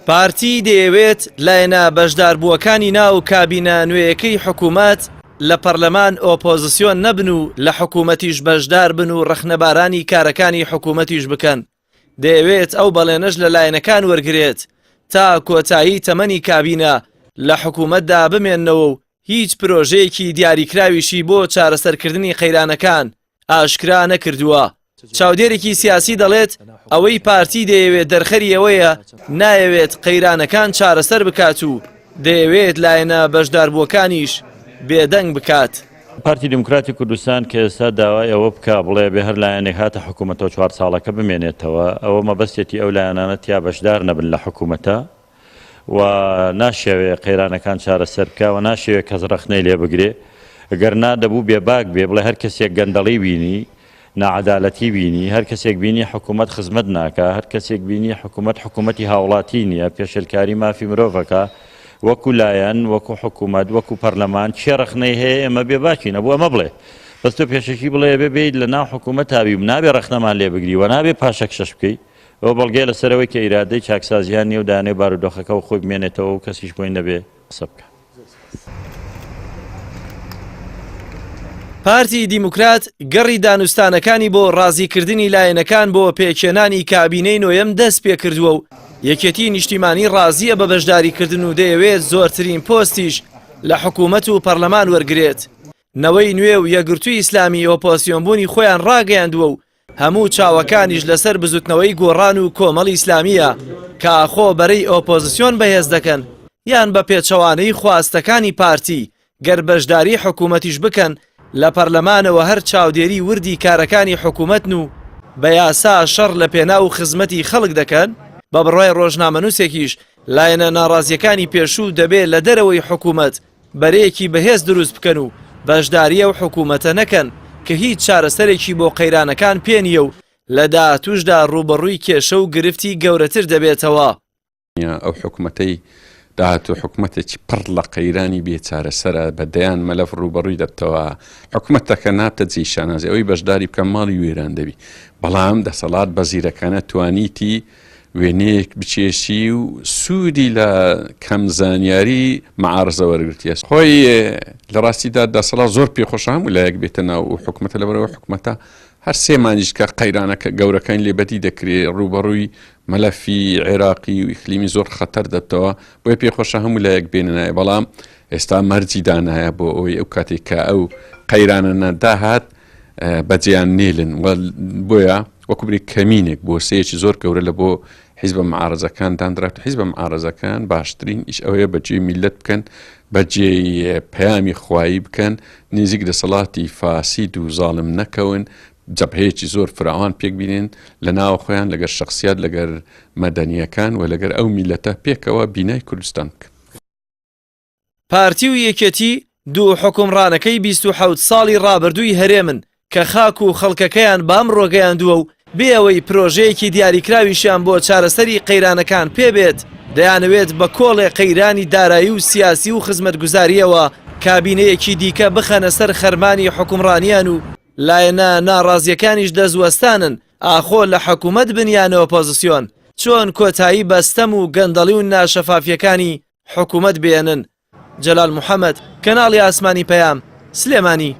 پارتی دەیەوێت لایەنە بەشداربووەکانی ناو کابینە نوێیەکەی حکوومەت لە پەرلەمان ئۆپۆزسیۆن نەبن و لە حکوومەتیش بەشدار بن و ڕەخنەبارانی کارەکانی حکوومەتیش بکەن. دەیەوێت ئەو بەڵێنەش لە لایەنەکان وەرگرێت تا کۆتایی تەمەنی کابینە لە حکوومەتدا بمێننەوە و هیچ پرۆژەیەکی دیاریکراویشی بۆ چارەسەرکردنی قەیرانەکان ئاشکرا نەکردووە. چاودێرێکی سیاسی دەڵێت ئەوەی پارتی دەیەوێت دەرخەری ئەوەیە نایەوێت قەیرانەکان چارەسەر بکات و دەیەوێت لایەنە بەشداربووەکانیش بێدەنگ بکات. پارتی دیموکراتی کوردستان کە ئێستا داوای ئەوە بکا بڵێ بێ هەر لایەنێک هاتە حکوومەتەوە چوار ساڵەکە بمێنێتەوە، ئەوە مەبەستێتی ئەو لایەنانە تیا بەشدار نەبن لە حکوومەتە و ناشیەوێ قەیرانەکان چارەسەر بکا و ناشیەوێ کەس ڕەخنەی لێ بگرێ. گەر نا دەبوو بێباک بێ بڵێ هەر کەسێک گەندەڵی بینی، ناعەدالەتی بینی، هەر کەسێک بینی حکوومەت خزمەت ناکا، هەر کەسێک بینی حکوومەت حکوومەتی هاوڵاتی نییە، پێشێلکاری مافی مرۆڤ ئەکا، وەکوو لایەن، وەکوو حکوومەت، وەکوو پەرلەمان کێ ڕەخنەی هەیە ئێمە بێباکین، ئەبوو ئەمە بڵێ. بەس تۆ پێشەکی بڵێ ئەبێ بێیت لە ناو حکوومەتا بی و نابێ ڕەخنەمان لێ بگری و نابێ پاشەکشەش بکەی. ئەوە بەڵگەیە لەسەر ئەوەی کە ئیرادەی چاکسازییان نییە و دەیانەوێ بارودۆخەکە وەک خۆی بمێنێتەوە و کەسیش بۆی نەبێ قسە بکا. پارتی دیموکرات گەڕی دانوستانەکانی بۆ ڕازیکردنی لایەنەکان بۆ پێکهێنانی کابینەی نۆیەم دەستپێکردووە و یەکێتی نیشتیمانی ڕازییە بە بەشداریکردن و دەیەوێت زۆرترین پۆستیش لە حکوومەت و پەرلەمان وەرگرێت. نەوەی نوێ و یەکگرتووی ئیسلامی ئۆپۆزسیۆنبوونی خۆیان ڕاگەیاندووە و هەموو چاوەکانیش لەسەر بزوتنەوەی گۆڕان و کۆمەڵی ئیسلامییە کە ئاخۆ بەرەی ئۆپۆزسیۆن بەهێز دەکەن یان بە پێچەوانەی خواستەکانی پارتی گەر بەشداری حکومەتیش بکەن لە پەرلەمانەوە هەر چاودێری وردی کارەکانی حکومەتن و بە یاسا شەڕ لە پێناو خزمەتی خەڵک دەکەن؟ بە بڕوای ڕۆژنامەنووسێکیش لایەنە ناڕازییەکانی پێشوو دەبێ لە دەرەوەی حکومەت بەرەیەکی بەهێز دروست بکەن و بەشداری ئەو حکوومەتە نەکەن کە هیچ چارەسەرێکی بۆ قەیرانەکان پێ نییە و لە داهاتووشدا ڕووبەڕووی کێشە و گرفتی گەورەتر دەبێتەوە. ئەو حکومەتەی داهاتوو حکومەتێکی پڕ لە قەیرانی بێ چارەسەرە، بە دەیان مەلەف ڕووبەڕووی دەبتەوە، حکومەتەکە نابتە جێی شانازی، ئەوەی بەشداری بکا ماڵی وێران دەبی، بەڵام دەسەڵات بە زیرەکانە توانیتی وێنەیەک بکێشی و سوودی لە کەم زانیاری معارزە وەرگرتیە. خۆی لە ڕاستیدا دەسەڵات زۆر پێخۆشە هەموو لایەک بێتە ناو ئەو حکومەتە، لەبەرئەوە حکومەتە هەر سێ مانگیش کە قەیرانەکە گەورەکانی لێ بەدی دەکرێ ڕووبەڕووی مەلەفی عێراقی و ئیقلیمی زۆر خەتەر دەبتەوە، بۆیە پێخۆشە هەموو لایەک بێنە ناوی، بەڵام ئێستا مەرجی دانایە بۆ ئەوەی ئەو کاتێک کە ئەو قەیرانە داهات بەجێیان نێلن و بۆیە وەکو برێ کەمینێک بۆسەیەکی زۆر گەورە لە بۆ حیزبە معارزەکان دانرات و حیزبە معارزەکان باشترین ئیش ئەوەیە بەجێ میلەت بکەن بەجێ پەیامی خوایی بکەن نزیک دەسەڵاتی فاسید و زاڵم نەکەون جەبهەیەکی زۆر فراوان پێک بینن لە ناوە خۆیان لەگەر شخصیات لەگەر مەدەنیەکان و لەگەر ئەو میلەتە پێکەوە بینای کوردستان بکەن. پارتی و یەکێتی دوو حوکمڕانەکەی 27 ساڵی ڕابردووی هەرێمن کە خاک و خەڵکەکەیان بەئەمڕۆ گەیاندووە و بێ ئەوەی پرۆژەیەکی دیاریکراویشیان بۆ چارەسەری قەیرانەکان پێ بێت دەیانەوێت بە کۆڵێ قەیرانی دارایی و سیاسی و خزمەتگوزارییەوە کابینەیەکی دیکە بخەنە سەر خەرمانی حوکمڕانیان و لایەنە ناڕازییەکانیش دەستوەستانن ئاخۆ لە حکومەت بن یان ئۆپۆزسیۆن چۆن کۆتایی بە ستەم و گەندەڵی و ناشەفافییەکانی حکومەت بێنن. جەلال محەمەد، کەناڵی ئاسمانی پەیام، سلێمانی.